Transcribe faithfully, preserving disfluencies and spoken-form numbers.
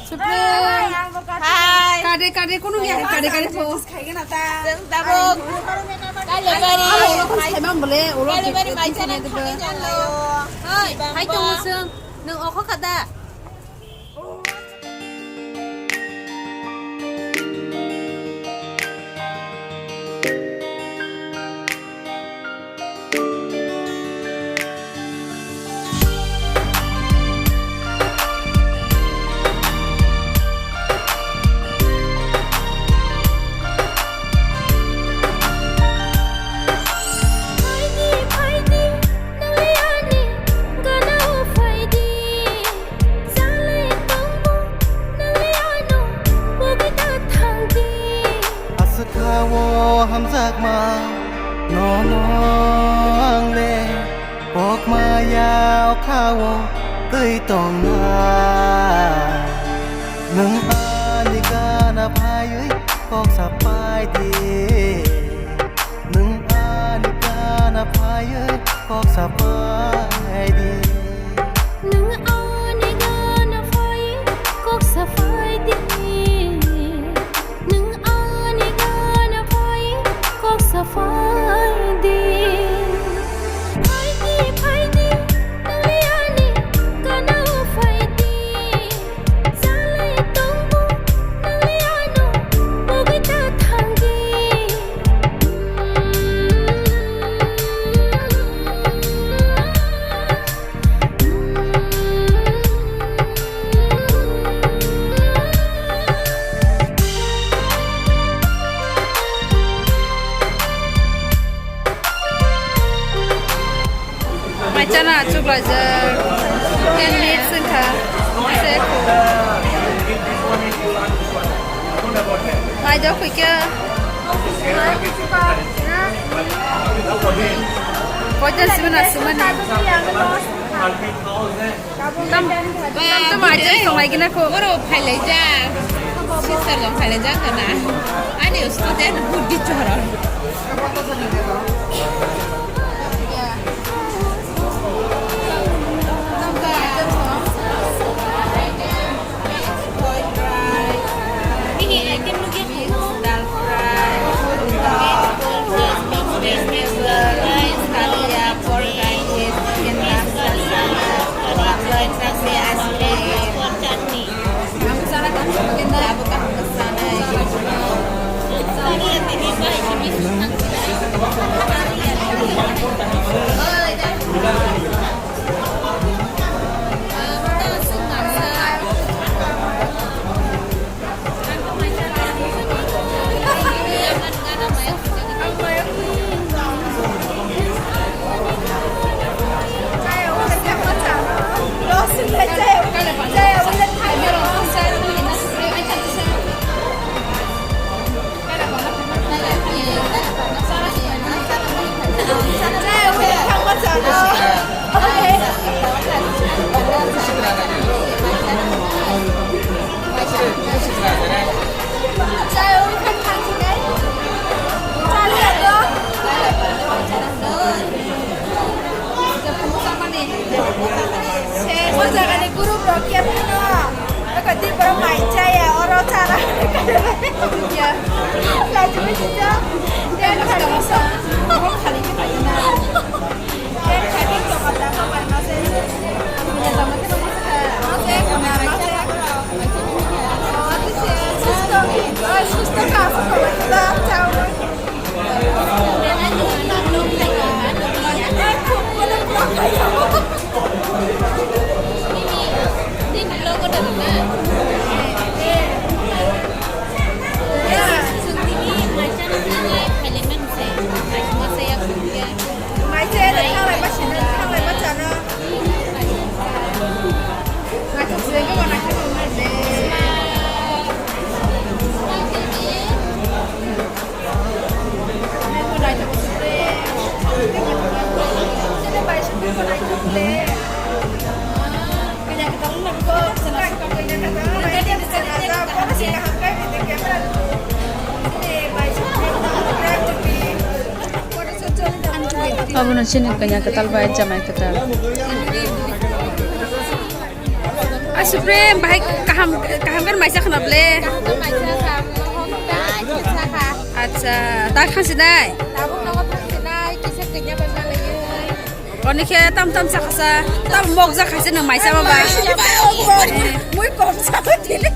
Supreme. Hai. Kade, kade, kono ya, kade, kade, po. Chwng tabuk Kalibari. Alo, oro ko sai mam bole, oro Kalibari ke, ke, maijana ke, thangwi jalo. Hai, hai, tong musung. Nung okho kada. Aswk kha-o hamjakma, nono ang le kokma yao kha-o twi tongnai. Nwng ani gana phaiwi kok sapai di. Nwng ani gana phaiwi kok sapai di. Nwng ani gana phaiwi kok sapai di. Nwng ani gana phaiwi kok sapai di. Phai di, phai di, nwng ani gana phai di. Mai chana achuk laijak. Ten minutes wngkha. Ase kho. Mai dok khuikhe. Koita sibana sibani. Tam, tam, tam aja songlai gina ko. Oro phailaijak. Sister rok phailaijak kana. Ani student Buddhi Choron. Dal fry, mixed veg, mixed veg, rice, kalia, pork rice, chicken laksa, salad, ice cream. O jagani group rok khe phano eko di borok mai chaya oro chara. Lachibai sijak. Ten khali sa. Khali khe pai na. Ten khali to kata ko pai ma se. Mase ko na mase. Susto, susto ka, susto ka, chao. Abono chini kanya kwtal bai jamai kwtal. Supreme, bahai kaham, kaham kan maisa khna ble. Maisa kha, mohok tei kisa kha. Acha, ta khang sinai. Tabuk nogo thang sinai, kisa kanya bai malaiwi. Oni khe tam tam sa khasa, tam mok ja khaise nang maisa baba. Mui kom sa tini.